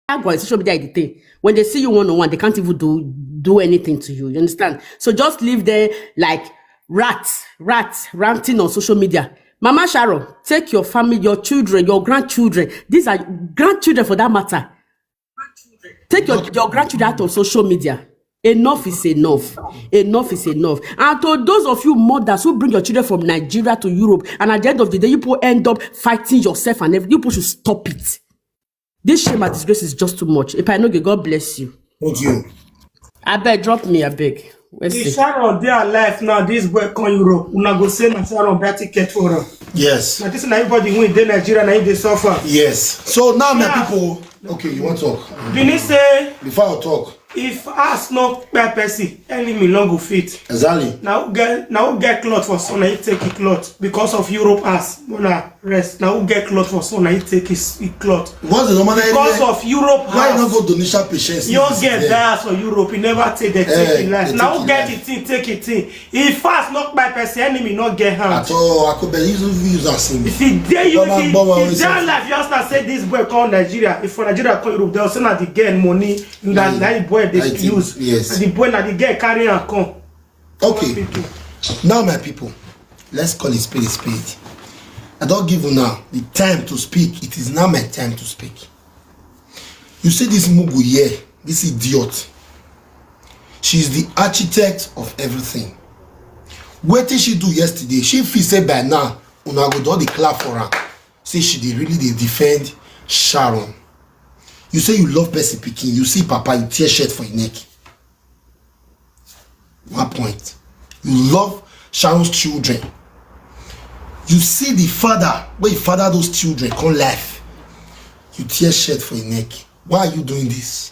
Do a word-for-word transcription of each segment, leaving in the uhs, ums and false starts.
Agwa on social media, the thing. When they see you one on one, they can't even do do anything to you. You understand? So just live there like rats, rats ranting on social media. Mama Sharon, take your family, your children, your grandchildren. These are grandchildren for that matter. Take your, your grandchildren out of social media. Enough is enough. Enough is enough. And to those of you mothers who bring your children from Nigeria to Europe, and at the end of the day, you people end up fighting yourself and everything, you people should stop it. This shame and disgrace is just too much. If I know you, God bless you. Thank you. I beg, drop me, I beg. Let's If see. Sharon dey alive now, this boy come Europe. Una go say na Sharon buy ticket for am. Yes. Na this na everybody wey dey Nigeria na him dey suffer. Yes. So now, my Yeah. people. Okay, you want to talk? Benin say Before I talk. if ass no kpai person, enemy no go fit. Exactly. Na who get na who get cloth for sun na him take him cloth because of Europe ass. Una rest. Na who get cloth for sun na him take his, his cloth. What's the normal Because area? Of Europe. Why you not go donation patients? Young girl die for Europe, he never take the take Eh, him life. they Na take who him get life. The thing, take it thing. If ass no kpai person, enemy no get hand. At all, I could be use use as same. If he dey you, Baba, if he, Baba, if we he say- dey life, you understand say this boy come Nigeria. If for Nigeria come Europe, they'll say na the girl money. That Yeah. that boy they I think, use. yes. And the boy na the girl carry am come. Okay. People. Now, my people, let's call it spade a spade. I don't give you now the time to speak. It is now my time to speak. You see this mugu here, this idiot. She's the architect of everything. What did she do yesterday? She feel say by now, una go do the clap for her. Say she dey really dey defend Sharon. You say you love person pikin. You see papa, you tear shirt for your neck. One point. You love Sharon's children. You see the father, when he father those children, come life. You tear shirt for your neck. Why are you doing this?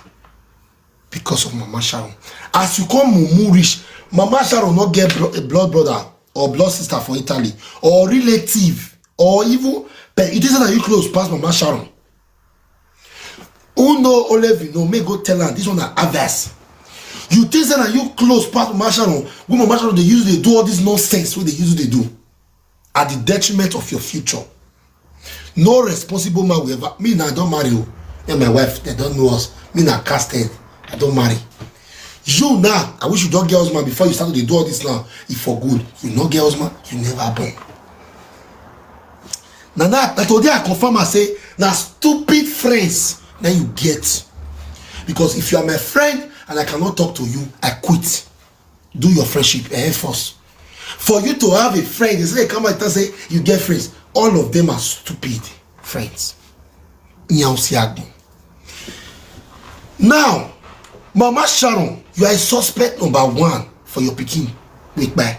Because of Mama Sharon. As you come mumu rich, Mama Sharon not get bro- a blood brother or blood sister for Italy or relative or even but you think that you close past Mama Sharon. Who know Olevino may go tell her this one na others. You think that you close past Mama Sharon, when Mama Sharon they use they do all this nonsense what they use they do at the detriment of your future. No responsible man will ever. Me now I don't marry you. And my wife, they don't know us. Me now casted. I don't marry. You now, I wish you don't get husband before you start to do all this now. If for good, you no get husband, you never born. Now, now, now today I confirm I say, now stupid friends, now you get. Because if you are my friend and I cannot talk to you, I quit. Do your friendship eh, first. For you to have a friend, they say come out and say you get friends. All of them are stupid friends. Nyausiagbo. Now, Mama Sharon, you are a suspect number one for your pikin. Wait by.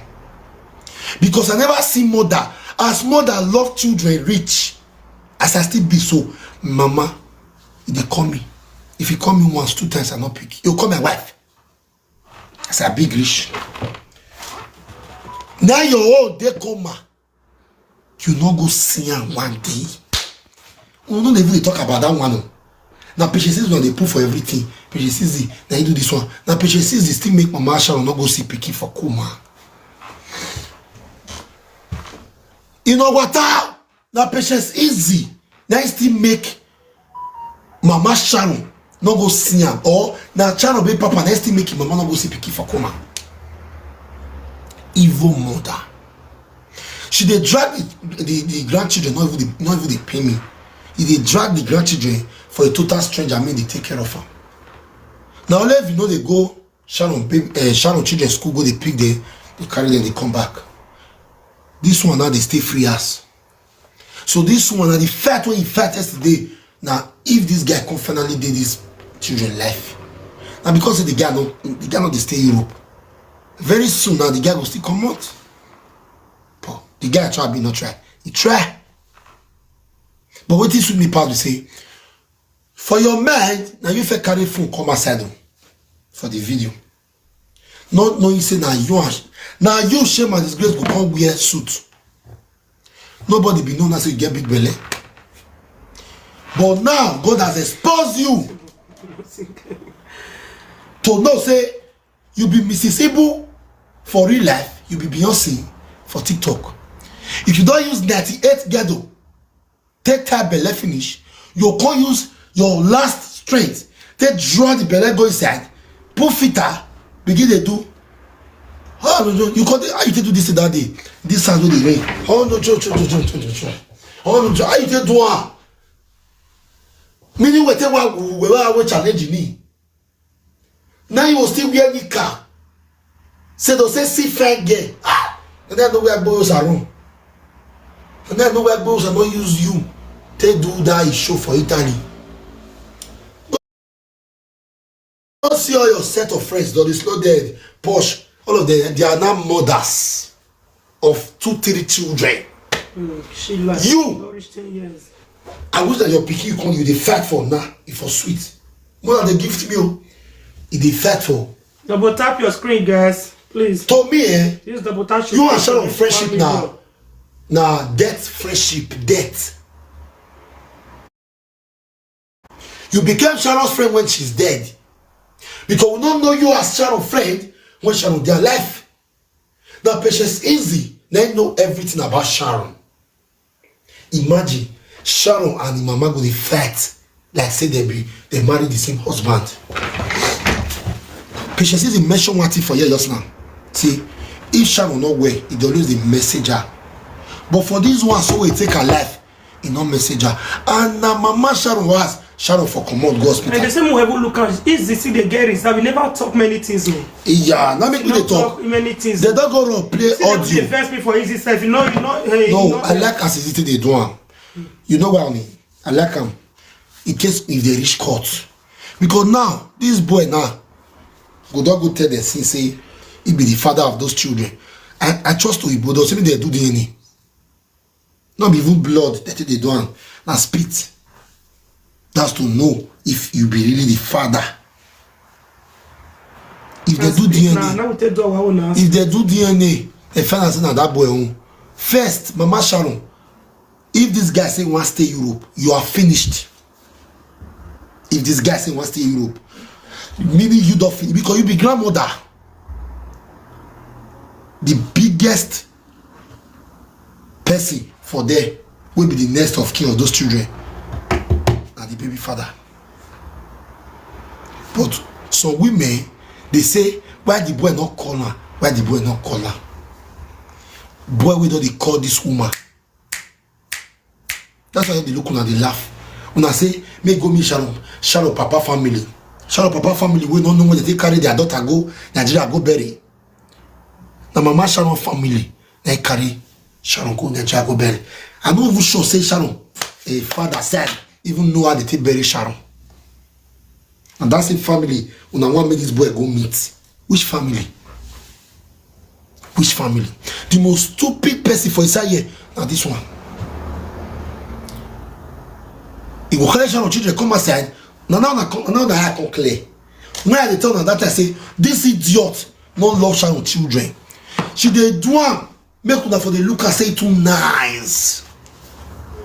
Because I never see mother. As mother love children rich. As I still be so, Mama, they call me. If you call me once, two times, I not pick. You call my wife. I say I big rich. Now your own they come ma. You no go see am one day. We no dey even dey talk about that one. Oh. Now patience is when they put for everything. Patience is now you do this one. Now patience is still make Mama Sharon not go see pikin for coma. You know what? Now patience easy. Now still make Mama Sharon no go see am or na Sharon be papa na still make him mama no go see pikin for coma. Evil mother. She dey drag the, the, the grandchildren, not even the, not even the pay me. He dey drag the grandchildren for a total stranger, I mean they take care of her. Now only if you know they go Sharon baby, uh, Sharon children school go they pick them, they carry them, they come back. This one now they stay free ass. So this one na the fight wey he fight yesterday. Now if this guy come finally dey this children life, na because say the guy no the guy no dey stay Europe. Very soon now the guy go still comot. But the guy try be not try. He try. But wetin sweet me pass be say for your mind na you fit carry phone come outside o for the video. Not knowing say na you and na you shame and disgrace go come wear suit. Nobody be known as you get big belly. But now God has exposed you to know say you be Missus Ibu for real life, you be Beyonce for TikTok. If you don't use ninety-eight ghetto, take time belly finish, you can't use your last straight, take draw the belle go inside, put filter, begin dey do. Oh no, no, you come dey, how you take do this thing that day? This house wey dey rain. Oh no, cho cho cho cho cho cho cho. Oh no, cho, how you take do am? Meaning we take wa we wa we challenge me. Now you go still wear knicker. Say to say see fine girl. Ah, and then no wear bows around. And then no wear bows and no use you. Take do that show for Italy. Go see all your set of friends, Doris Loaded, Posh, all of them, they are now mothers of two, three children. Mm, she like You- Doris ten years. I wish that your pikin come, you dey fight for now, if for sweet. More than they gift me, oh, e dey fight for. Double tap your screen, guys, please. To me, eh, Use double tap. You and Sharon friendship now. Na death friendship, death. You became Sharon's friend when she's dead. Because we don't know you as Sharon's friend when Sharon dey alive. Now Patience Easy, they know everything about Sharon. Imagine, Sharon and him mama go dey fight like say they be they marry the same husband. Patience Easy mention one thing for here just now. See, if Sharon not well, e dey always dey message her. But for this one, so we take her life, e no message her. And na mama Sharon was Sharon for comot go And the hospital. same way we look at Easy, see the girl is that we never talk many things. Oh. Yeah, now make We me dey don't talk talk. many things. They don't go run play See, the audio. First people Easy self, you know, you know, hey, you No, know, I like as Easy take dey do am. You know what I mean? I like am. In case if they reach court, because now this boy now go don go tell the sin say he be the father of those children. I I trust Oyibo don say make they do D N A. Not be even blood that they do am na spit. That's to know if you be really the father. If they do Now, D N A, now we take do our own now. if they do D N A, they find out say na that boy own. First, Mama Sharon, if this guy say he wan stay Europe, you are finished. If this guy say he wan stay Europe, meaning you don finish because you be grandmother, the biggest person for there wey be the next of kin of those children na the baby father. But some women dey say, why the boy not call her? Why the boy not call her? Boy, we don't dey call this woman. That's why they look una dey laugh. Una say, make go meet Sharon, Sharon papa family. Sharon papa family, we don't know when they take carry their daughter go Nigeria, go bury. Na mama Sharon family, they carry Sharon go Nigeria, go bury. I no even sure say Sharon, a father said, even know how they take bury Sharon. And that's a family, una wan make this boy go meet. Which family? Which family? The most stupid person for inside here na this one. He go carry Sharon children come outside. Na now na come, now na eye come clear. When I dey tell una that time say this idiot no love Sharon children. She dey do am make una for dey look am say e too nice.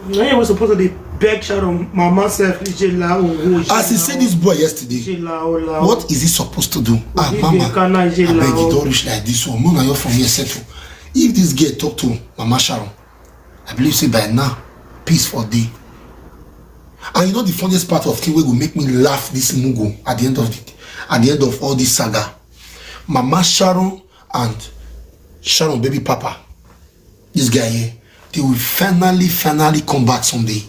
Now you were supposed to dey beg Sharon, mama self, Ijela, oh, oh, As he see this boy yesterday, Ijela, oh, la, oh. What is he supposed to do? Ah, He mama, dey kana Ijela, abeg, you oh. Don reach like this one. Make una your from here settle. If this girl talk to mama Sharon, I believe say by now peace for dey. And you know the funniest part of thing wey go make me laugh this mugo at the end of the at the end of all this saga, mama Sharon and Sharon baby papa, this guy here, they will finally finally come back someday,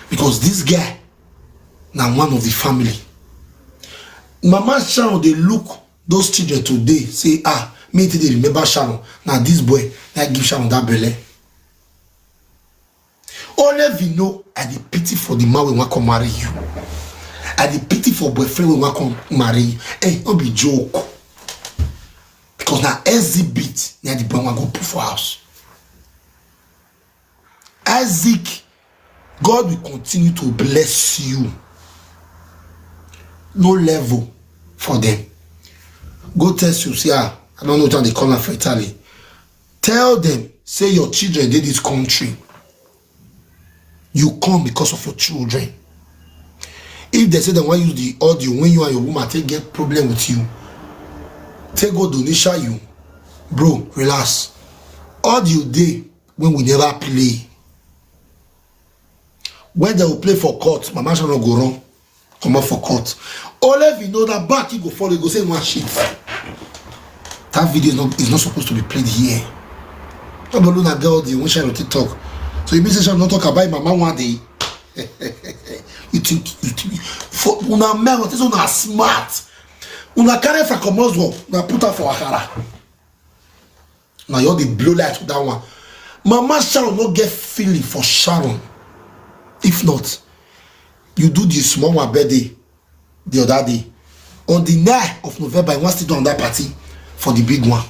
because this guy na one of the family. Mama Sharon dey look those children today say, ah, me too dey remember Sharon. Na this boy that give Sharon that belle. Only if you know, I dey pity for the man wey wan come marry you. I dey pity for boyfriend wey wan come marry you. Hey, no be joke. Because na exhibit na the boy wan go put for house. Isaac, God will continue to bless you. No level for them. Go test you, see, ah, I don't know what they call am for Italy. Tell them, say your children dey this country. You come because of your children. If they say they wan use the audio when you and your woman take get problem with you, take go Donisha you, bro, relax. Audio dey when we never play. When they will play for court, Mama Sharon go run. comot for court. Only if you know that back, you go follow, you go say one shit. That video is not, is not supposed to be played here. Nobody na get audio, when share on TikTok. So you mean say shall not talk about mama one day? You think, you think, for una men, this una smart. Una carry for comot, una put her for akara. Now you all dey blow light with that one. Mama Sharon no get feeling for Sharon. If not, you do the small one birthday the other day. On the ninth of November, you wan still do another party for the big one.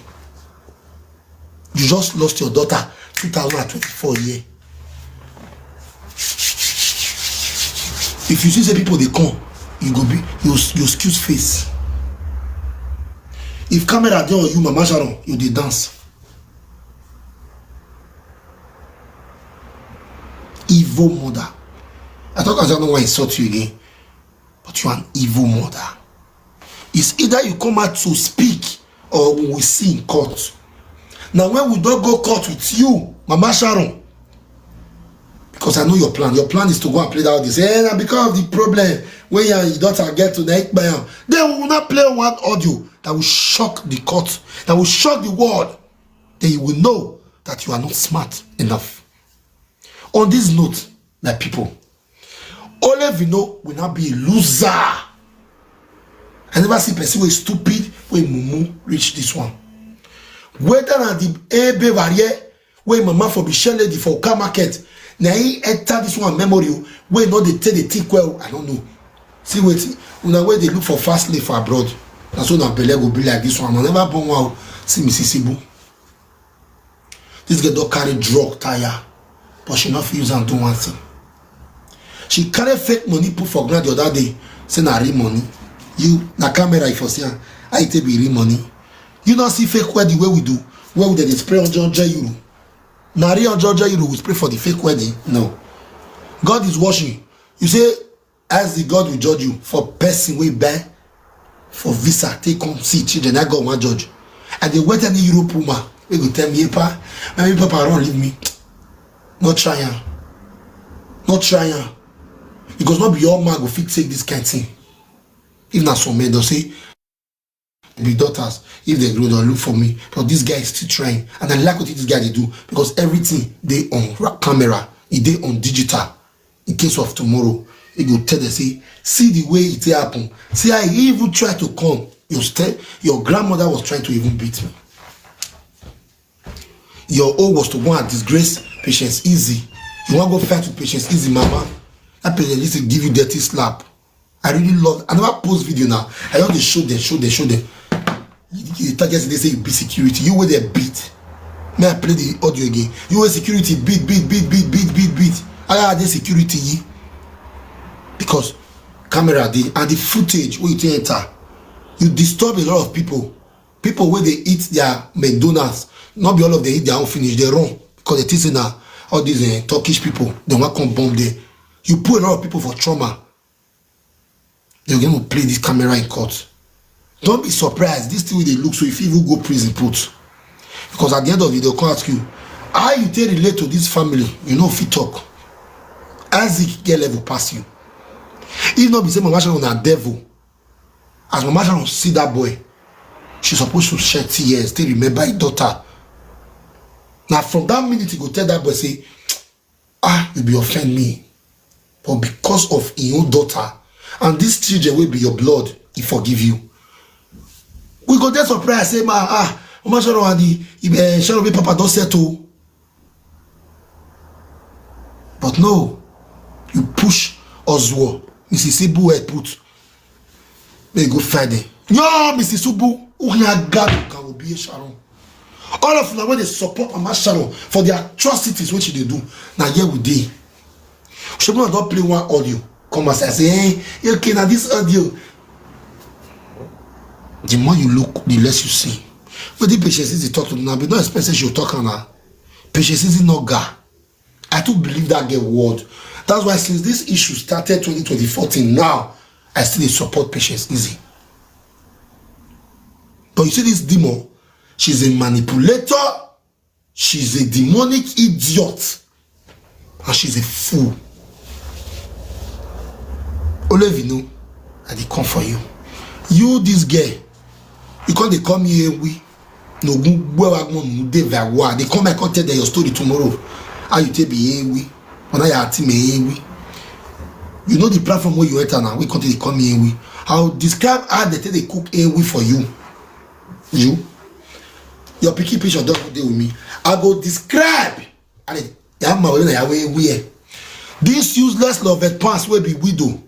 You just lost your daughter two thousand and twenty-four year. If you see say people dey come, you go be, you, you excuse face. If camera dey on you, Mama Sharon, you dey dance. Evil mother. I talk as I no wan insult you again, but you are an evil mother. It's either you come out to speak or we will see in court. Now when we don go court with you, Mama Sharon, because I know your plan. Your plan is to go and play that audio. Say, eh, na because of the problem wey you and your daughter get to the Ikpayam. Then we will not play one audio that will shock the court, that will shock the world. Then you will know that you are not smart enough. On this note, my people, Ole Vino will not be a loser. I never see person wey stupid, wey mumu reach this one. Whether na the Ebe Varie, wey mama for be share lady for car market, na he enter this one memory o, wey no dey take the thick well, I don't know. See wetin, una wey dey look for fast life for abroad, na so na belle go be like this one. I never born one o. See Missus Ibu. This girl don carry drug tire, but she no fit use am do one thing. She carry fake money put for ground the other day, say na real money. You, na camera you for see am. How you take be real money? You no see fake wedding wey we do, wey we dey spray hundred, hundred euro. Na real hundred, hundred euro we spray for the fake wedding? No. God is watching. You say, as the God will judge you for person wey buy for visa, take come see children, that God wan judge. I dey wait any Europe woman wey go tell me, "Epa, my baby papa run leave me." No try am. No try am. Because no be all man go fit take this kind thing. If na some men, they'll say, be daughters, if they grow, they'll look for me. But this guy is still trying. And I like what this guy dey do, because everything dey on ra-, camera, e dey on digital. In case of tomorrow, he go tell them, say, "See the way it happen. See how he even try to come. Your ste-, your grandmother was trying to even beat me. Your own was to go and disgrace Patience Easy. You wan go fight with Patience Easy mama. That Patience Easy give you dirty slap." I really love, I never post video now. I just dey show them, show them, show them. You, you target, they say you beat security. You wey they beat. May I play the audio again? You wey security beat, beat, beat, beat, beat, beat, beat. How are they security ye? Because camera dey, and the footage wey you take enter, you disturb a lot of people. People wey dey eat their McDonald's, not be all of them eat their own finish, they run, because they think say na all these, eh, Turkish people, they wan come bomb there. You put a lot of people for trauma. They're going to play this camera in court. Don't be surprised. This thing wey dey look so, if you even go prison put, because at the end of it, they'll come ask you, how you take relate to this family? You know, if you talk, Isaac get level pass you. If not be say Mama Sharon na devil, as Mama Sharon see that boy, she supposed to shed tears, still remember his daughter. Now from that minute, he go tell that boy, say, "Ah, you be offend me." But because of his own daughter and these children will be your blood, he forgive you. We go there surprise, say, "Ma, ah, Mama Sharon and the, eh, Sharon be papa don settle." But no, you push Oswald, Missus Ibu head put. May you go fight them. No, Missus Ibu, Uhiagado can be Sharon. All of them wey dey support Mama Sharon for the atrocities wey she dey do. Now here we dey. Shebuna don play one audio. Come as I say, "Hey, okay, now this audio." The more you look, the less you see. But the Patience Easy talk to now, but don't expect say she'll talk now. Patience Easy no guy. I too believe that girl word. That's why since this issue started twenty twenty-four till now, I still dey support Patience Easy. But you see this demon, she's a manipulator, she's a demonic idiot, and she's a fool. Ole Vino, I dey come for you. You, this girl, you come dey call me ewi. No gun gbe wa gun mu dey very well. They come, I come tell them your story tomorrow. How you take be ewi? When I ask me ewi. You know the platform where you enter now, we come dey call me ewi. I'll describe how they take dey cook ewi for you. You, your picky picture don't dey with me. I go describe. And it, ya ma we na ya we we. This useless loved pants will be widow.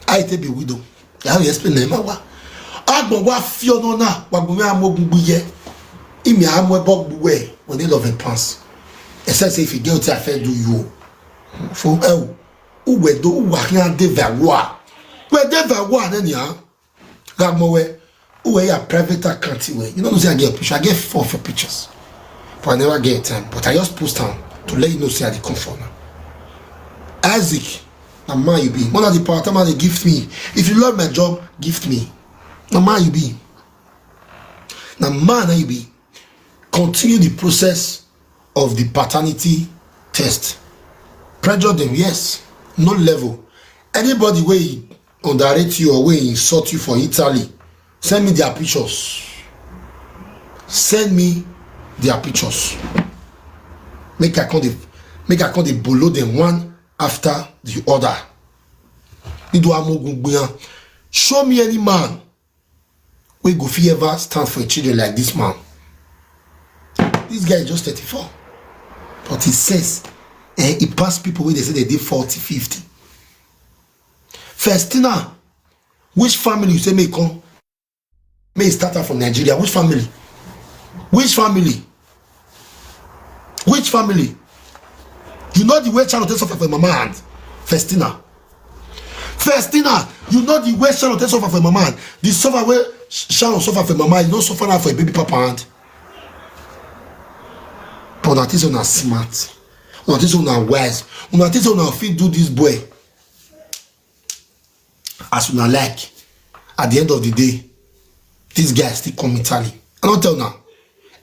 I take be widow. Ya we explain na ma wa. Agbon wa fi ono na, wa gbon mi amogun gbiye. Imi amo ebo gbuwe, when they loved pants. Except say if you get what I feel do you. For, eh, who we do, who wa can dey very well. We dey very well then, yeah. Gagmo we, who we your private account we. You know, say I get picture. I get four for pictures. But I never get time. But I just post them to let you know say I dey come for now. Isaac, na man you be. One of the power time they gift me. If you love my job, gift me. Na man you be. Na man na you be. Continue the process of the paternity test. Pressure them, yes. No level. Anybody wey underrate you or wey insult you for Italy, send me their pictures. Send me their pictures. Make I come dey, make I come dey below them one after the other. Nido amogun gbiyan. Show me any man wey go fit ever stand for children like this man. This guy is just thirty-four. But he says, eh, he pass people wey they say they dey forty, fifty. Festina, which family you say may come? May start out from Nigeria. Which family? Which family? Which family? You know the way Sharon take suffer for mama hand. Festina. Festina, you know the way Sharon take suffer for mama hand. The suffer wey Sh-, Sharon suffer for mama, you don't suffer now for a baby papa hand. But una think say una smart. Una think say una wise. Una think say una fit do this boy as una like. At the end of the day, this guy still come Italy. I don't tell now.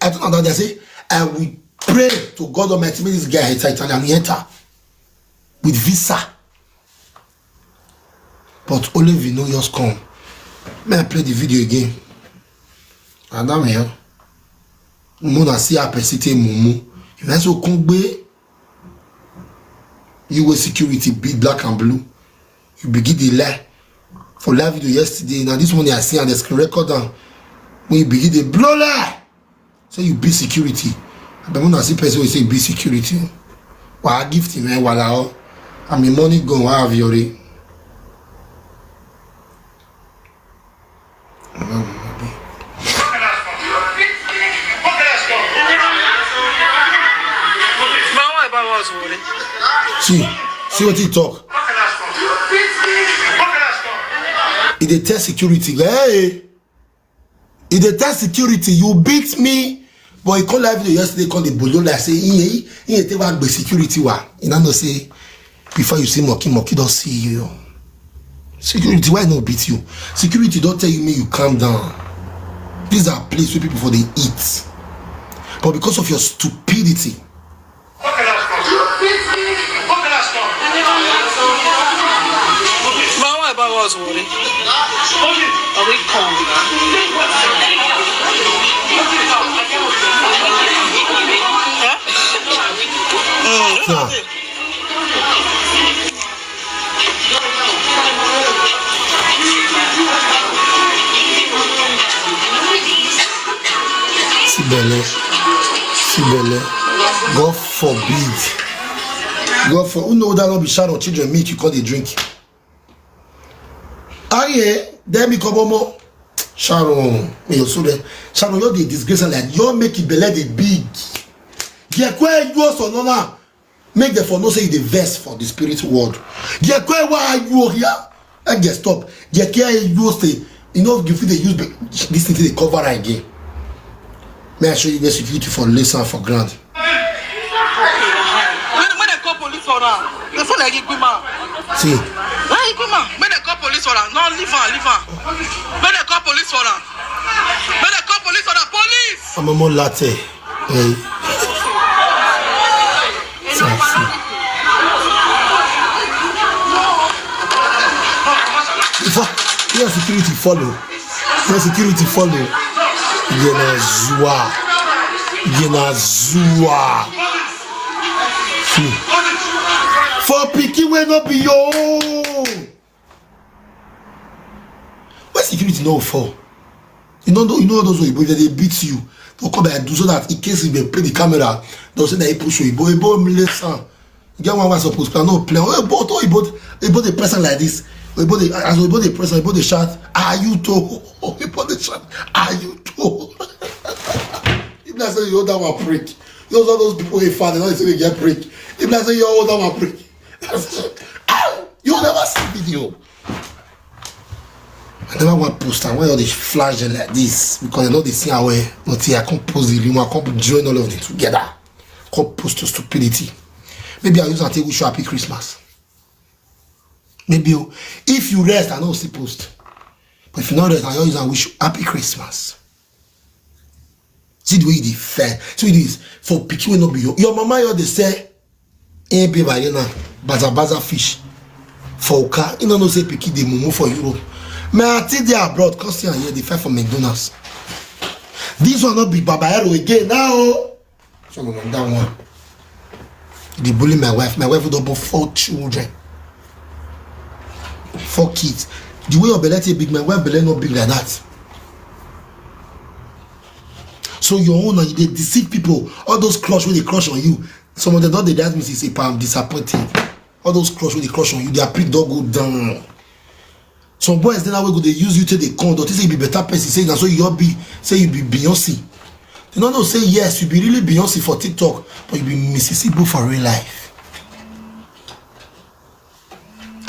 I don't know that they say, I will pray to God Almighty, make this guy enter Italy and he enter with visa. But only if you know yours come. May I play the video again? And I'm here. Mona see how person take mumu. If I so come gbe, you wey security beat black and blue. You begin dey lie. For live video yesterday, now this morning I see on the screen record am. When you begin dey blow lie, say you be security. But when I see person wey say be security, wa gift him, eh, wala o. I'm a money gun, wa have your See, see what he talk. He dey tell security, hey, he dey tell security, you beat me. But he call live video yesterday, call the bolo like say he he he take back the security wa. You know say before you see monkey, monkey don't see you. Security, why not beat you? Security don't tell you me you calm down. These are places where people for they eat. But because of your stupidity, See belle, see belle. God forbid. God for, who know that not be Sharon children make you call the drink. Aye, then me come more. Sharon, me also there. Sharon, you're the disgrace like you're making belle the big. Yeah, kwe you also no na. Make the for no say the verse for the spirit world. Yeah, kwe wa you here. I guess stop. Yeah, kwe you stay. You know, if they use this thing, they cover again. May I show you the security for listen for ground. When, when they call police for now, they feel like Igwima. See. Why Igwima? When they call police for now, no, leave her, leave her. When they call police for now, when they call police for now, police. I'm a more latte. Hey. Taxi. This Ha! Your security follow. Your security follow. Yena zua. Yena zua. Hmm. For pikin wey no be your own. Why security no fall? You know, you know those oyibo, if they beat you, they'll come and do so that in case if they play the camera, they'll say that he push oyibo. Oyibo, listen. You get one wey suppose play, no play. Oyibo, oyibo, oyibo dey press am like this. Oyibo dey, as oyibo dey press am, oyibo dey shout, "Are you too?" Oyibo dey shout, "Are you too?" If I say you hold that one prick, you know all those people wey fat, they don't say they get prick. If I say you hold that one prick, ah, you never see video. I never want post am when all dey flash dem like this because I know they see how well. But here I come post the link, I come join all of them together. Come post to stupidity. Maybe I use and take wish you happy Christmas. Maybe oh, if you rest, I know see post. But if you not rest, I use and wish you happy Christmas. See the way you dey fair. See this for pikin wey no be your, your mama, your dey say, "Eh, babe, I na baza baza fish for Oka." You no know say pikin dey mumu for Europe. My auntie dey abroad, come see am here, dey fight for McDonald's. This one no be Baba Ero again now. So no, that one. They bully my wife. My wife don born four children. Four kids. The way your belly take big, my wife belly not big like that. So your own, and you dey deceive people. All those crush wey dey crush on you, some of them don dey that means say, "Pa, I'm disappointed." All those crush wey dey crush on you, their prick don go down. Some boys dey now wey go dey use you till they come, don think say you be better person, say na so you all be, say you be Beyonce. They no know say yes, you be really Beyonce for TikTok, but you be Missus Ibu for real life.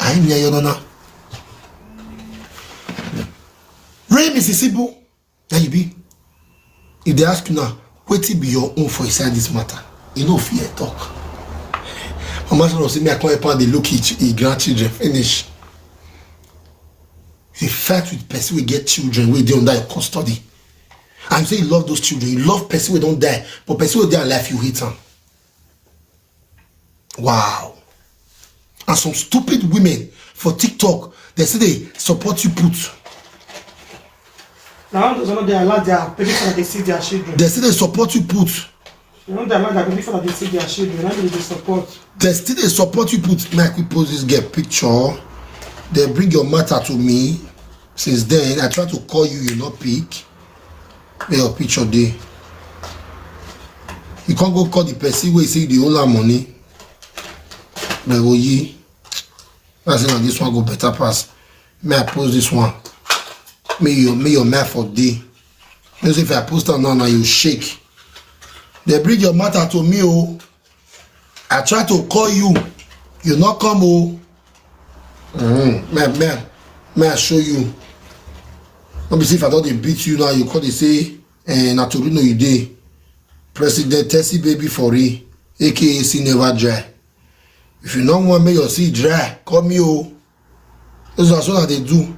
I ain't near you, no, no. Real Missus Ibu. Now you be. If they ask you now, wetin be your own for inside this matter? You no fear talk. Mama Sharon say me I come help am dey look his, his grandchildren finish. You fight with person wey get children wey dey under your custody. And you say you love those children, you love person wey don die, but person wey dey alive, you hate am. Wow. And some stupid women for TikTok, they say they support you put. Now those are not they allow their baby father they see their children. They say they support you put. They don't allow their baby father they see their children. Now they dey support. They still they support you put. Make we post this girl picture. They bring your matter to me. Since then, I try to call you, you no pick. Where your picture dey? You can't go call the person wey say you dey owe am money. But oh ye, I say na this one go better pass. May I post this one? May your may your mouth for day. You know say if I post am now, now you shake. They bring your matter to me, oh. I try to call you, you not come, oh. Mm-hmm. May, may, may I show you? Let me see if I don't dey beat you now. You call they say, eh, na Torino you dey. President Tessie baby for real, A K A C never dry. If you no want make your sea dry, call me, oh. Those are so that they do.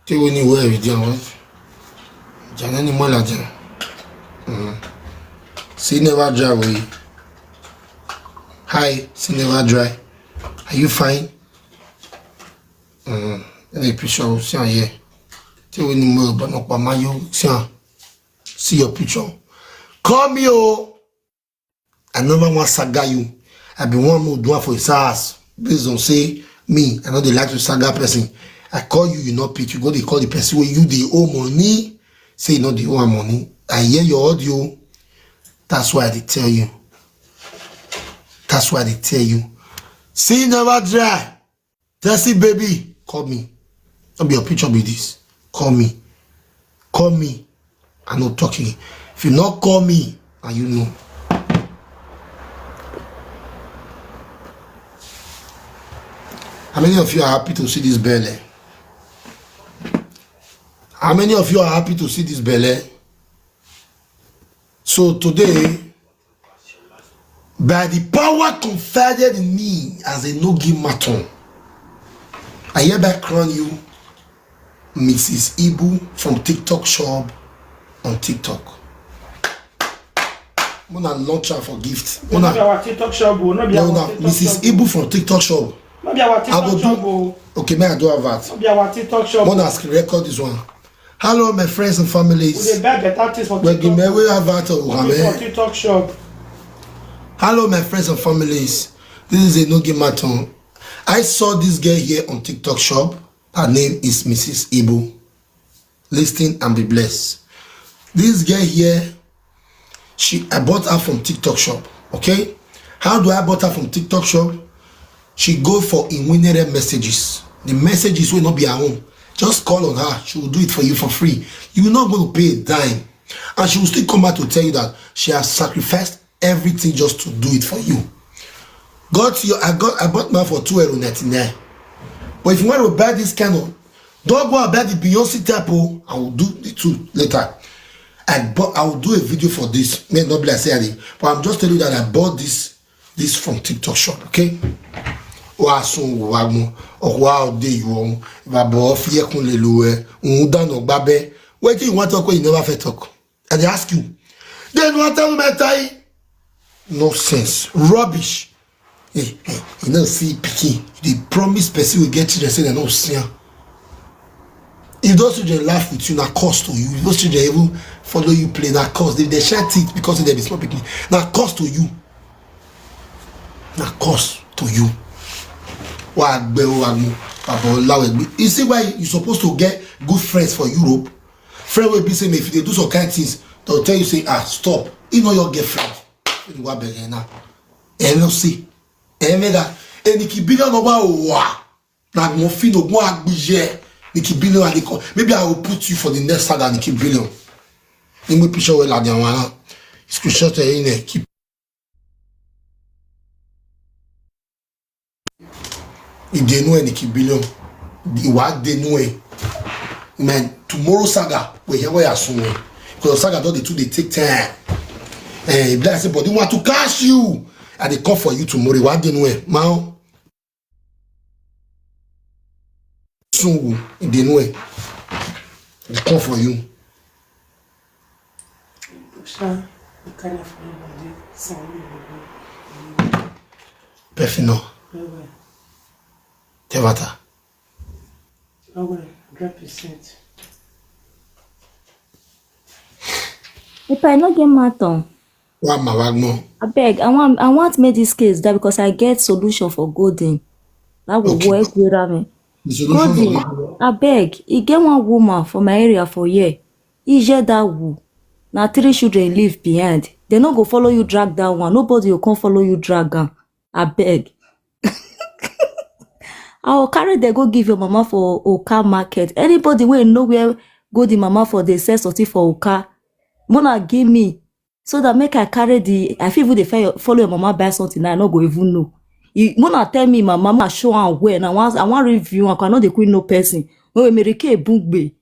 Te woni we evident wan. Jana ni mola jana. Mm. See never dry way. Hi, see never dry. Are you fine? Mm. Any picture we see here. Te woni mo ba no pa ma yo see. See your picture. Call me, oh. I never want saga you. I be one more do for his ass. Based on say me, I know they like to saga person. I call you, you not pick. You go they call the person where you the owe money. Say you know the owe money. I hear your audio. That's why they tell you. That's why they tell you. See never dry. Tessie baby, call me. Don't be your picture with this. Call me. Call me. I no talking. If you not call me, and you know. How many of you are happy to see this belly? How many of you are happy to see this belly? So today, by the power confided in me as a Nogi Maton, I hereby crown you Missus Ibu from TikTok shop on TikTok. Mona launch her for gift. No be Mona, our TikTok shop o. No be no, our no, TikTok Missus shop. Ibu from TikTok shop. No be our I go TikTok shop do. o. Okay, may I do advert? No be our TikTok shop. Mona screen record this one. Hello, my friends and We families. dey buy better things for Well, give me TikTok. we advert o, No be for amen. TikTok shop. Hello, my friends and families. This is Enogi Maton. I saw this girl here on TikTok shop. Her name is Missus Ibu. Listen and be blessed. This girl here, she I bought her from TikTok shop. Okay, how do I bought her from TikTok shop? She go for Inwinere messages. The messages will not be her own. Just call on her. She will do it for you for free. You're not going to pay a dime. And she will still come back to tell you that she has sacrificed everything just to do it for you. Got your I got I bought mine for two euro ninety-nine. But if you want to buy this kind of, don't go and buy the Beyonce type. Oh, I will do the two later. I bought I will do a video for this. May not be like say I did, but I'm just telling you that I bought this this from TikTok shop, okay? Wa sun wa mo, wa o de yo, ba bo fi e kun le lo e, un da no gba be. Wetin you want talk wey you never fit talk? I dey ask you. Then what tell me tie? Nonsense, rubbish. Hey, hey, you know see pikin, you dey promise person will get children say they no see am. If those children laugh with you, na curse to you. If those children even follow you play, na curse. If they share teeth because they be small pikin, na curse to you. Na curse to you. Wa gbe o wa mu, baba Olawegbe. You see why you supposed to get good friends for Europe? Friend wey be say if you dey do some kind things, they'll tell you say, "Ah, stop." You know your girlfriend. You wa beg her now. E no see. E me that. E ni ki billion no wa o wa. Na mo fi no go agbiye. Ni ki billion and call. Maybe I will put you for the next saga ni ki billion. Ni mo picture wey la di àwọn ará. Screenshot e in e keep. Ìdènú ẹ̀ ní kí billion. Ìwà dènú ẹ̀. Man, tomorrow saga we hear where you soon. Because saga don dey too dey take time. Eh, if I say body want to catch you, I dey come for you tomorrow. Ìwà dènú ẹ̀. Máa soon o, ìdènú ẹ̀. Dey come for you. Sha, you carry for your body, some of you go go. Perfino. Well, well. Tevata. Well, well, hundred percent. If I no get matter, Wa ma wa gbọ́n. Abeg, I want I want make this case die because I get solution for Golden. That will Okay. work with me. The solution Golden, of Abeg, e get one woman for my area for here. E hear that woo. Na three children leave behind. They no go follow you drag that one. Nobody go come follow you drag am. Abeg. I will carry them go give your mama for Oka market. Anybody wey know where Golden mama for dey sell something for Oka, mona give me so that make I carry the I fit even dey follow follow your mama buy something I no go even know. You mona tell me mama, mona show am well. I wan I wan review am. I no dey quick know person. When we Mary Kay Bugbe,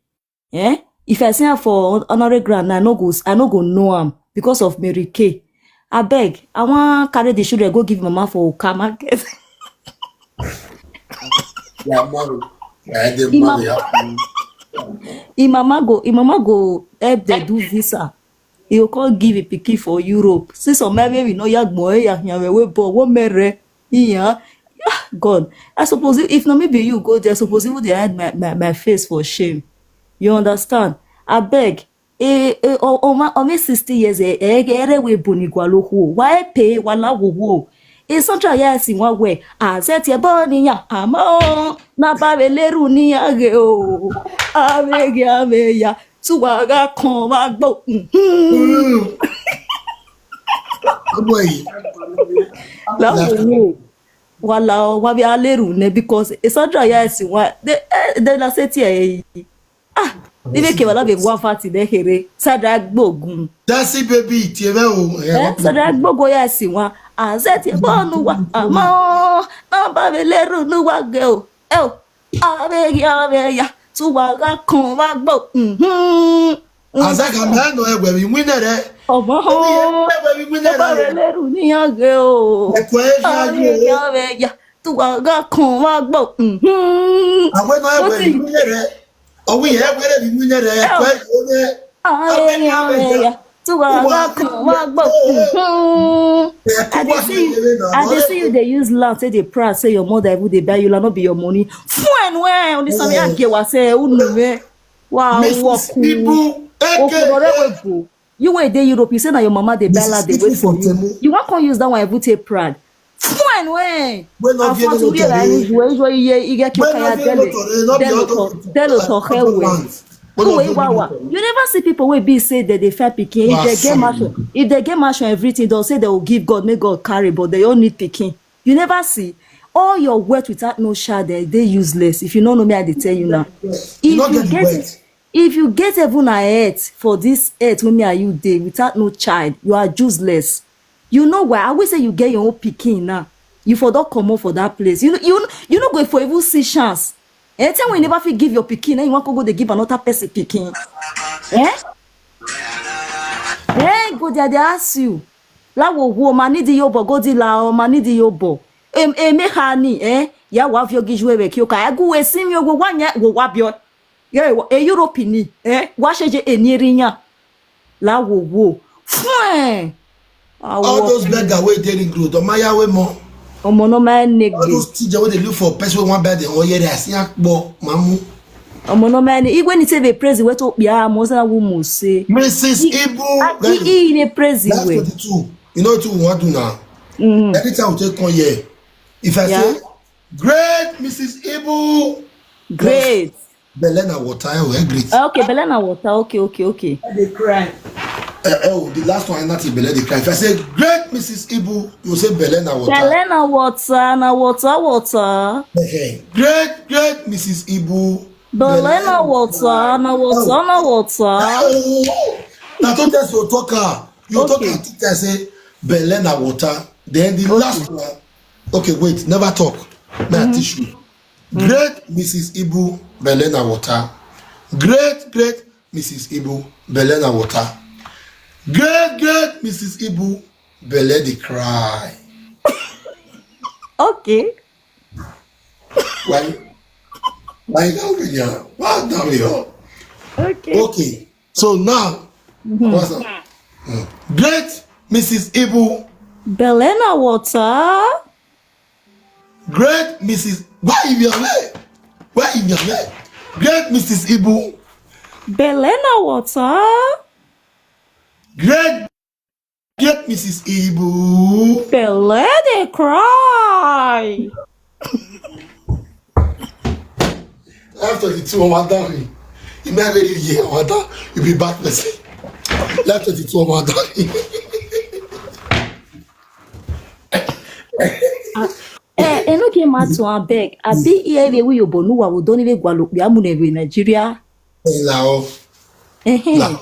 eh? If I see am for honorary ground, I no go I no go know am because of Mary Kay. Abeg, I wan carry the children go give mama for Oka market. They are married. Yeah, they Ima- married. Im mama go im mama go help dem do visa. E go come give im pikin for Europe. See some men wey we no yagbo eh, ya ya we bo wo mere iya. God, I suppose if no maybe you go there, I suppose even dey hide my, my, my face for shame. You understand? Abeg, eh, eh, o- o ma- o me sixty years eh, eh, eh, ere we boni gwalo ho. Why pay wala wo wo? E Sandra ya si wa we. Azet ye boni ya amo. Na ba we leru ni ya ge o. Ave ge ave ya. Tu wa ga kon wa gbo. Mhm. Ọmọ yìí. La wo wo. Wala o wa bi aleru ne because e Sandra ya si wa. De eh, de na se ti e. Ah, ibe ke wala be wa fati de here. Sandra gbogun. Dasi baby tiẹ̀ bẹ́ẹ̀ o. Eh, Sandra gbogun ya si wa. Azet ye bonu wa. Amo. Na ba we leru nu wa ge o. Eh o. Ave ge ave ya. Tu wa ga kon wa gbo. Mhm. Azaka mẹ́nu ẹgbẹ̀rún ìwé náà rẹ̀. Ọgbọ́n hàn. Ẹgbẹ̀rún ìwé náà Bàbá rẹ̀. Rẹ̀lẹ́rù níyàn gẹ̀ o. Ẹ̀kọ́ ẹ̀ ṣáájú o. Ààrẹ ìyá rẹ̀ yá. Tó wà gá kan wá gbọ́. Mhm. Àwọn náà ẹgbẹ̀rún Ó ti- ìwé náà rẹ̀. Ọwụ ihe were bi nwunye rẹ ẹ̀kọ́ ẹ̀kọ́ onye. Tuwa wa kun wa gbọ. I dey see you. I dey see you dey use laugh say dey proud say your mother even dey buy you la no be your money. Fún ẹnu ẹ ọdún sami àgẹwà sẹ ẹ unu mẹ. Wa wọ Mrs. Ibu Okoro aka rẹ wo bo. You wey dey Europe, you say na your mama dey buy la dey wait for you. You wan come use that one even take proud. Fún ẹnu ẹ. Wey no get Afọ turi motor, ẹ̀rọ ẹni eh. ju ẹjọ́ iye iye kí o Wey ka no ya get dẹ́lẹ̀ motor, eh, no be dẹ́lẹ̀ auto- tọ̀ dẹ́lẹ̀ tọ̀ auto hẹ́wẹ̀. plants. Wey no Kúwèé get wà wà. motor. You never see people wey be say dem dey find pikin. If Wow, dem get sorry. mansion, if dem get mansion everything, dem say dem go give God make God carry but dem no need pikin. You never see. All your wealth without no child dem dey useless. If you no know me, I dey tell you now. If You no you get get wealth. if you get heaven and earth for this earth wey me and you dey without no child, you are useless. You know why? I wish say you get your own pikin now. You for don comot for that place. You you you no go for even see chance. Anytime when you never fit give your pikin, then you wan go go dey give another person pikin. Eh? Eh, go there, dey ask you. Láwo wo ma nídìí yóò bọ̀, go di la ọ ma nídìí yóò bọ̀. Èmi ha ni, eh? Ya wà á fi ogi ju ewé kí o kà. Ẹ gún wẹ̀ sí mi ogun wá yẹn wò wá bí ọ. Yẹ ìwọ, e Europe ni, eh? Wá ṣe jẹ èní rí yàn. Láwo wo. Fún ẹ̀. All those beggar wey dey ring road, ọmọ ayáwé mọ. Ọmọ náà máa ń All negbe. Those teacher wey dey look for person wey wan buy them, oh yeah, I see akpọ, mamu. Ọmọ náà máa ń ní. Igwe ní tẹ́lẹ̀ praise ìwé tó pè á, mo sẹ́nà wù mọ̀ ṣe. Missus Ibu, Àti ìyí ní praise that's ìwé. Twenty-two. You know what we wan do now? Anytime we take come here, if I Yeah. Say, "Great Missus Ibu," Great. Belle na water, eh, we great. Okay, belle na water. Okay, okay, okay. I dey cry. Eh, eh, oh, the last one, not Belle dey cry. If I say, "Great Missus Ibu," you say, "Belle na water." Belle na water, na water, water. Eh, eh. Great, great Missus Ibu. Belle na water, na water, na water. Oh, na to test your talker. Your Okay. Talker to tell say, "Belle na water." Then the last one. Okay, wait, never talk. May I teach you? Great Missus Ibu, Belle na water. Great, great Missus Ibu, Belle na water. Great, great Missus Ibu, Belle dey cry. Okay. Why? Why that way? Yeah. Why that way? Oh? Okay. Okay. So now, what's up? Mm. Great Missus Ibu, Belle na water. Great Missus Why you are there? Why you are there? Great Missus Ibu, Belle na water. Great, great Missus Ibu. Belle dey cry. Life twenty-two, ọmọ adarí. You may really hear ọmọ adarí. You be bad person. Life twenty-two, ọmọ adarí. Eh, enoge matu abeg. Abi ihe ebe wi yobo nuwa wo doni ve gwalo pe amune ve Nigeria. Lao. Eh eh. Lao.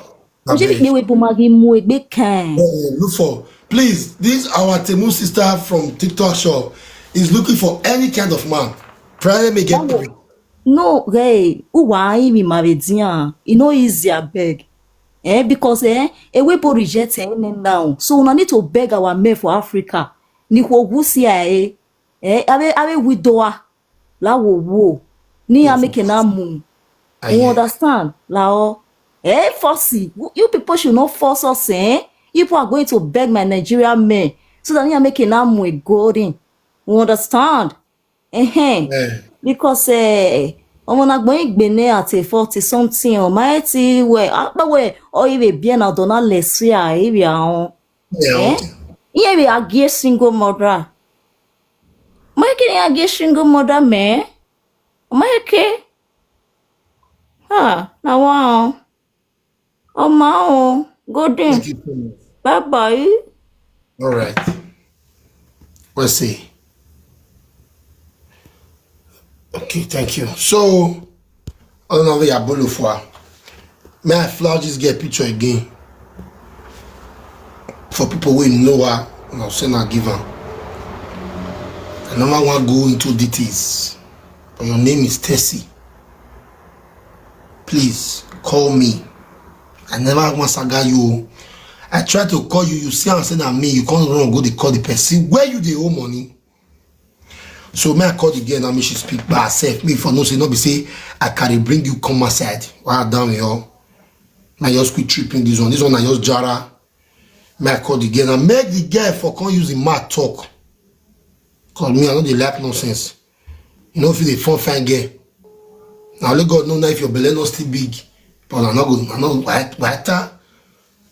Oje bi pe we bo magi mu egbe kan. Eh, look for, please, this our Temu sister from TikTok shop is looking for any kind of man. Try me get Báwo? No, hey, uwa imi mare dian. E no easy abeg. Eh, because eh, e we bo reject eh now. So una need to beg our men for Africa. Ni ko gusi eh. Eh, ave ave widowa. La wo wo. Ni a make na mu. You understand? La o. Eh, force. You people should not force us, eh? People are going to beg my Nigerian men. So that ni a make na mu a golden. You understand? Eh eh. Eh. Because eh, ọmọ na gbọ́n ìgbé ní àti forty something or my ti wẹ̀ apẹ̀wẹ̀ or ibi bíẹ̀ na dọ̀nà lẹ̀ sí àìrí àwọn. Yeah, Eh? okay. Iye bi a gay single mother. Mike ni a gay single mother me. Mike. Ha, na wa o. O ma o, golden. Thank you so much. Bye bye. All right. We'll see. Okay, thank you. So, Honorable Yabolo for, may I flash this girl picture again? For people who know her, and I'll send her give her. I never want to go into details, but your name is Tessie. Please call me. I never want saga you. I try to call you. You see, I'm saying that me. You can't run go. They call the person where you they owe money. So may I call the girl now, make she speak by herself. Me for no say, no be say I carry bring you come outside. Why down here? Now just quit tripping this one. This one I just jara. May I call the girl now? Make the girl for come use the mouth talk. Cause me, I no dey like nonsense. You know if you dey fun fine girl. Now let God know now if your belly not still big. But I no go, I no why why ta?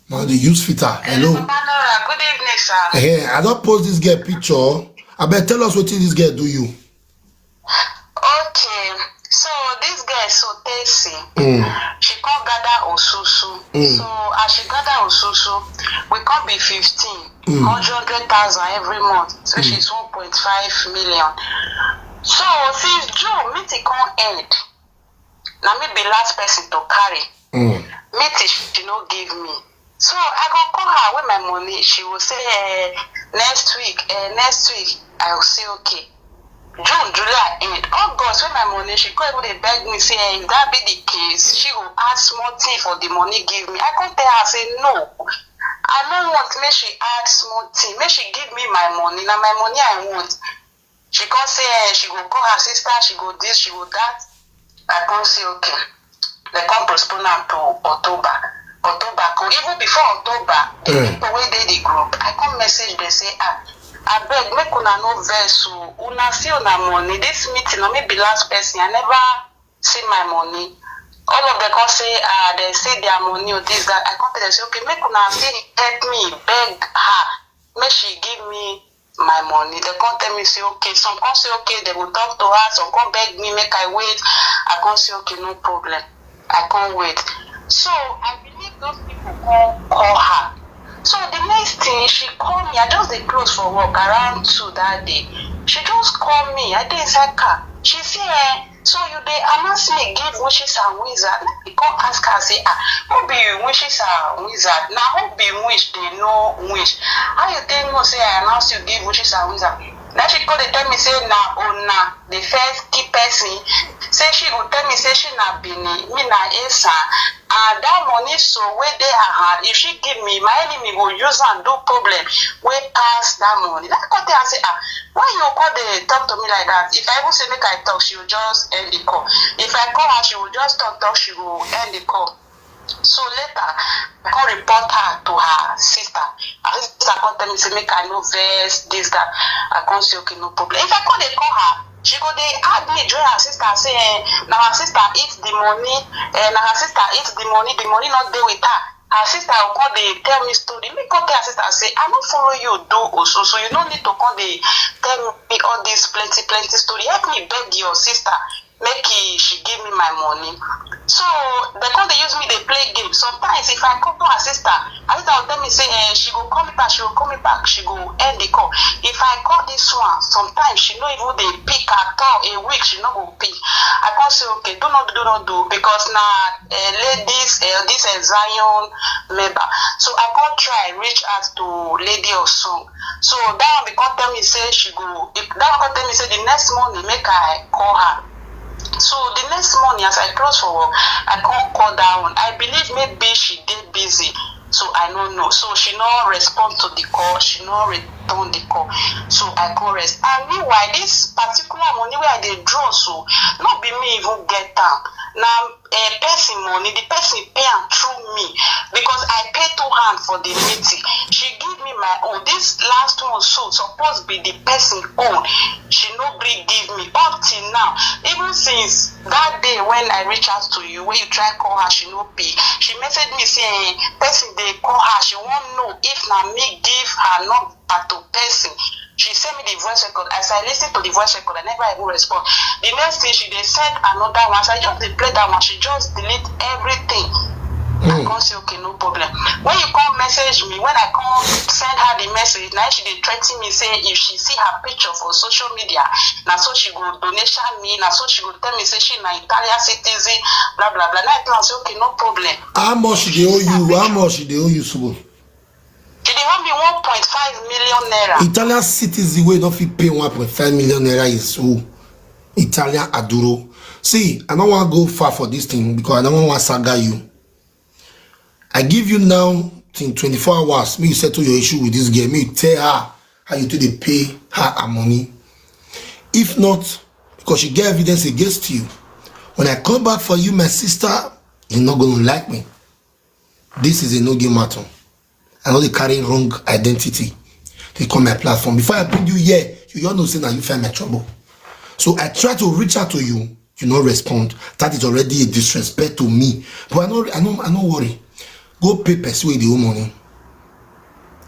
Now they use fitter. Hello. Papa Nora, good evening, sir. Hey, I don't post this girl picture. I bet tell us what this girl do you. Okay, so this girl so Tesi, mm. She come gather osusu. Mm. So as she gather osusu, we come be fifteen, mm. Hundred thousand every month, which mm. Is one point five million. So since June, meeting come end. Now me be last person to carry. Mm. Meeting she no give me. So I go call her with my money. She will say, eh, next week, eh, next week. I will say, okay. June, July end. August, when my money, she come even dey beg me, say, eh, if that be the case, she go add small thing for the money give me. I come tell her, say, no. I no want make she add small thing. Make she give me my money. Now my money I want. She come say, eh, she go call her sister, she go this, she go that. I come say, okay. They come postpone am to October. October come. Even before October, the mm. People wey dey the group, I come message them say, ah, I beg, make una no vex o. Una see una money. This meeting, no me be last person. I never see my money. All of them come say, ah, they see their money or this, that. I come tell them say, okay, make una still help me beg her. Make she give me my money. They come tell me say, okay, some come say, okay, they will talk to her, some come beg me make I wait. I come say, okay, no problem. I can't wait. So I believe those people come call her. So the next thing, she call me. I just dey close for work around two that day. She just call me. I dey inside car. She say, eh, so you dey announce me give witches and wizard? Let me come ask her say, ah, who be witches and wizard? Now who be witch? They know witch. How you take know say I announce you give witches and wizard? Now she come dey tell me say na una the first key person. Say she go tell me say she na Benin, me na Esan, and that money so wey dey her hand, if she give me, my enemy go use am do problem wey pass that money. That come tell her say, ah, why you come dey talk to me like that? If I even say make I talk, she will just end the call. If I call her, she will just talk talk, she will end the call. So later, I come report her to her sister. Her sister come tell me say make I no vex this that. I come say okay, no problem. If I come dey call her, she go dey add me join her sister say, eh, na her sister eat the money, eh, na her sister eat the money, the money not dey with her. Her sister go come dey tell me story. Me come tell her sister say, I no follow you do osusu. You no need to come dey tell me all this plenty plenty story. Help me beg your sister make he, she give me my money. So they come dey use me dey play game. Sometimes if I call her sister, her sister will tell me say, eh, she go call me back, she go call me back, she go end the call. If I call this one, sometimes she no even dey pick at all. A week she no go pick. I come say, okay, do not do, do not do, because na, eh, ladies, eh, this, eh, Zion member. So I come try reach out to Lady of Song. So that one come tell me say she go. If that one come tell me say the next morning make I call her. So the next morning as I close for work, I come call that one. I believe maybe she dey busy, so I no know. So she no respond to the call, she no return the call. So I come rest. And meanwhile, this particular money wey I dey draw so, no be me even get am. Na, eh, person money, the person pay am through me, because I pay two hand for the meeting. She give me my own. This last one so suppose be the person own. She no gree give me up till now. Even since that day when I reach out to you, when you try call her, she no pick. She message me say, eh, person dey call her. She wan know if na me give her number to person. She send me the voice record. As I listen to the voice record, I never even respond. The next thing, she dey send another one. As I just dey play that one, she just delete everything. I come say, okay, no problem. When you come message me, when I come send her the message, now she dey threaten me say if she see her picture for social media, na so she go donation me, na so she go tell me say she na Italian citizen, blah blah blah. Now I tell her say, okay, no problem. How much she dey owe you? How much she dey owe you, Subo? She dey owe me one point five million naira. Italian citizen wey no fit pay one point five million naira is who? Italian Aduro. See, I don't want to go far for this thing because I don't want to saga you. I give you now till twenty-four hours. Me, you settle your issue with this girl. Me, you tell her how you take dey pay her her money. If not, because she get evidence against you, when I come back for you, my sister, you're not gonna like me. This is a no game matter. I know they carry wrong identity. They come my platform. Before I bring you here, you all know say now you find my trouble. So I try to reach out to you, you no respond. That is already a disrespect to me. But I no, I no, I no worry. Go pay person wey dey owe money.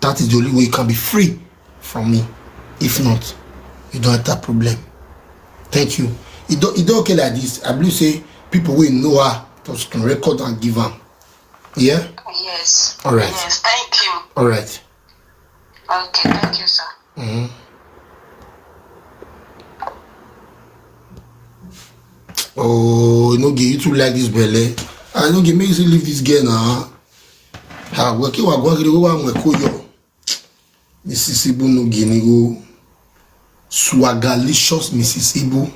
That is the only way you can be free from me. If not, you don't have that problem. Thank you. E don, e don okay like this. I believe say people wey know her to screen record and give am. Yeah? Yes. All right. Yes, thank you. All right. Okay, thank you, sir. Mm-hmm. Oh, you know, you too like this belle. I know, make you leave this girl now. Ha, weke wa gwa gidi wa mwe koyo. Missus Ibu no gini go. Swagalicious Missus Ibu.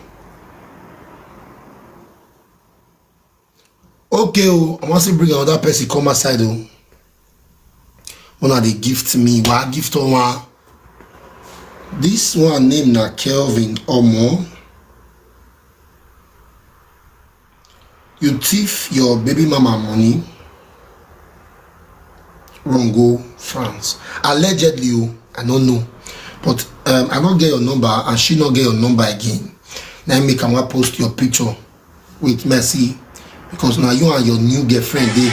Okay, oh, I want to bring another person come outside, oh. Una dey gift me, wa gift on one. This one name na Kelvin Omo. You thief your baby mama money. Wrong go France. Allegedly, oh, I don't know. But um, I don't get your number, and she not get your number again. Now make am wan post your picture with Mercy, because now you and your new girlfriend dey.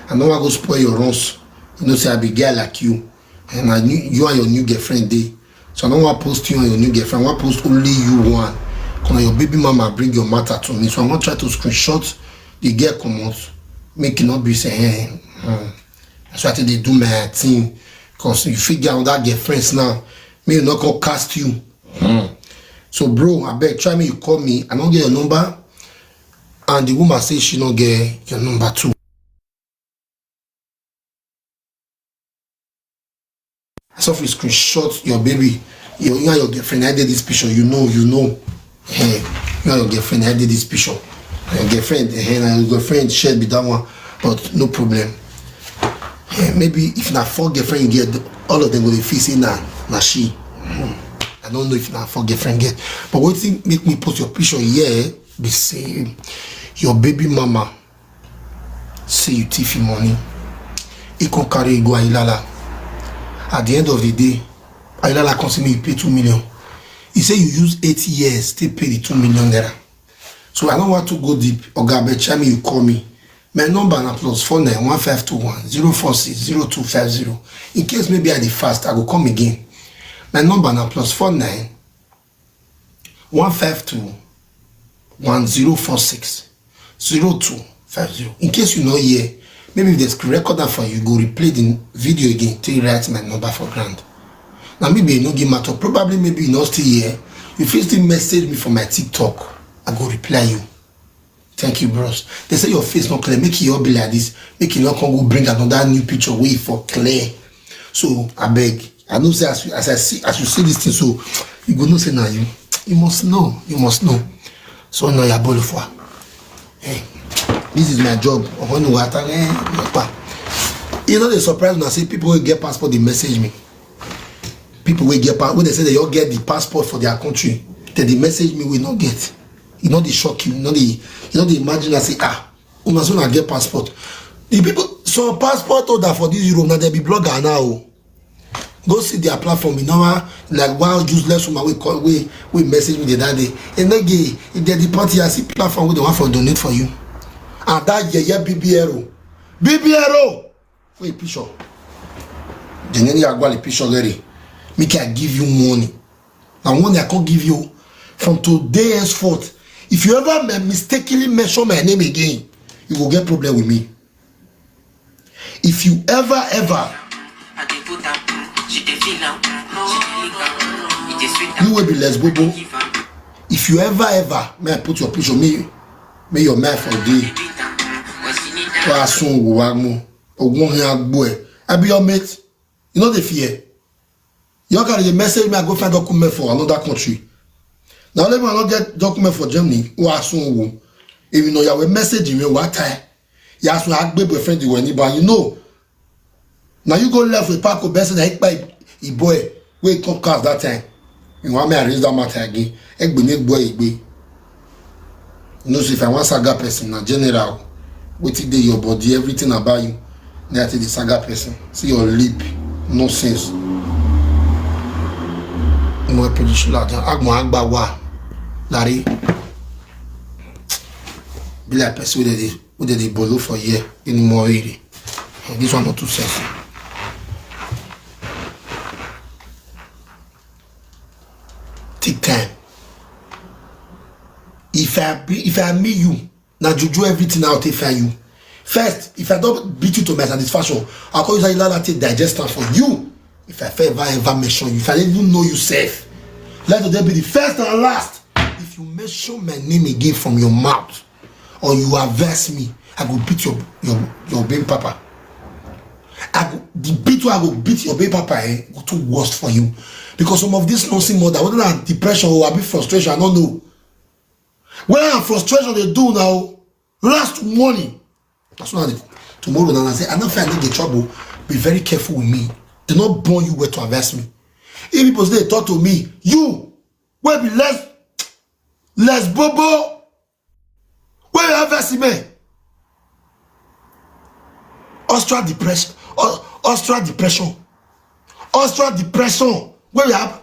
I no wan go spoil your runs. You know say I be girl like you, and I knew you and your new girlfriend dey. So I no wan post you and your new girlfriend. I wan post only you one. Cause na your baby mama bring your matter to me. So I wan try to screenshot the girl comot. Make e no be say, eh, hmm. That's why I take dey do my thing. Cause you fit get another girlfriends now. Make e no come cast you. Hmm. So bro, abeg try make you call me. I no get your number. And the woman say she no get your number too. I saw you screenshot your baby. You, you and your girlfriend, I did this picture. You know, you know. Hey, you and your girlfriend, I did this picture. Your girlfriend, hey, na your girlfriend shared with that one, but no problem. Hey, maybe if na four girlfriend you get, all of them go dey feel say na, na she. Hmm. I don't know if na four girlfriend get, but wetin make me put your picture here be say your baby mama say you thief him money. He come carry you go Ayilala. At the end of the day, Ayilala come say make you pay two million. He say you use eight years to pay the two million naira. So I don't want to go deep. Oga, abeg, try me, you call me. My number na plus four nine one five two one zero four six zero two five zero. In case maybe I dey fast, I go come again. My number na plus four nine one five two one zero four six zero two five zero. In case you no hear, maybe if they screen record that for you, go replay the video again till you write my number for ground. Now maybe you no give matter. Probably maybe you no still hear. You fit still message me for my TikTok. I go reply you. Thank you, bros. They say your face not clear. Make it all be like this. Make it not come go bring another new picture way for clear. So I beg. I know say as you, as I see, as you see this thing, so you go know say now you, you must know. You must know. So now you're bolo for. Hey, this is my job. Omo no wata, eh, pa. You know, they surprise when I say people will get passport, they message me. People will get pa-, when they say they all get the passport for their country, then they message me, we not get. You know, they shock you. You know, they, you know, they imagine and say, ah, una so na get passport. The people, some passport holder for this Europe, now they be blogger now. Go see their platform. You know, ah, like one useless woman we call, we, we message me the other day. And again, if they deport you, I see platform with the one for donate for you. And that yeah, yeah, B B R O. B B R O! Wait, picture. Generally, I go the picture already. Make I give you money. Now, money I can't give you from today henceforth. If you ever mi-, mistakenly mention my name again, you will get problem with me. If you ever, ever, you will be less bobo. If you ever, ever, may I put your picture, me, may your man for day. Wa sun wo wa mo. Ogun hin agbo e. I be your mate. You know the fear. You can dey message me, I go find document for another country. Now let me not get document for Germany. Wa sun wo. If you know you will message me, what time? You ask me, I be boyfriend you anybody. You know. Now you go left with Paco Benson, I buy a boy. We come cast that time. You want me arrange that matter again? Egbe me boy egbe. You know, so if I want saga person, na general, wetin dey your body, everything about you, na I take the saga person. See your lip, nonsense. Mo pe di shula dan, agbon agba wa. Lari. Be like person wey dey, wey dey bolo for here. Any more area. This one not too sexy. Take time. If I be, if I meet you, na juju everything out if I you. First, if I don't beat you to my satisfaction, I'll call you Zayilala to digest am for you. If I ever, ever mention you, if I even know you safe, let today be the first and last. If you mention my name again from your mouth, or you averse me, I go beat your, your, your baby papa. I go, the beat wey I go beat your baby papa, eh, go too worst for you. Because some of this nonsense mother, whether na depression or abi frustration, I don't know. Where na frustration dey do now, last warning. That's why tomorrow now I say, I don't find the trouble. Be very careful with me. They not born you where to averse me. If people say talk to me, you will be less, less bobo. Where you averse me? Austral depression, au-, austral depression, austral depression. Where you have?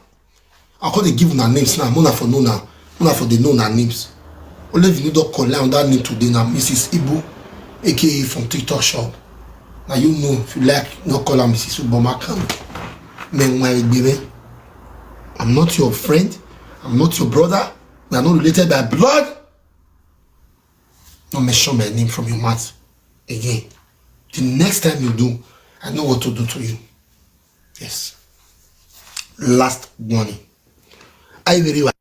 I call they give una names now. Mona for know now. Mona for they know una names. Only if you don't call down that name today now, Missus Ibu, A K A from TikTok shop. Now you know if you like, no call her Missus Ibu, but my come. Men, my baby. I'm not your friend. I'm not your brother. We are not related by blood. Don't mention my name from your mouth again. The next time you do, I know what to do to you. Yes. Last warning. I very well.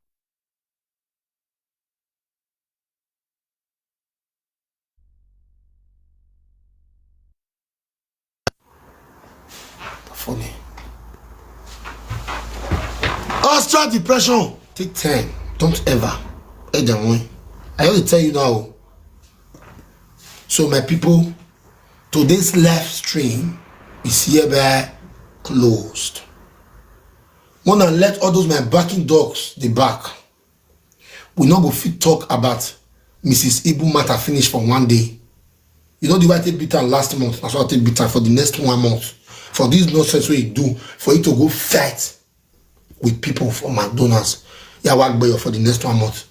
Funny. Austral depression. Take time. Don't ever. Head and win. I only tell you now. So my people, today's live stream is hereby closed. Wanna let all those my barking dogs the back. We not go fit talk about Missus Ibu matter finish for one day. You know the way I take beat her last month, that's why I take beat her for the next one month. For this nonsense wey you do, for you to go fight with people for McDonald's. Yeah, work boy for the next one month.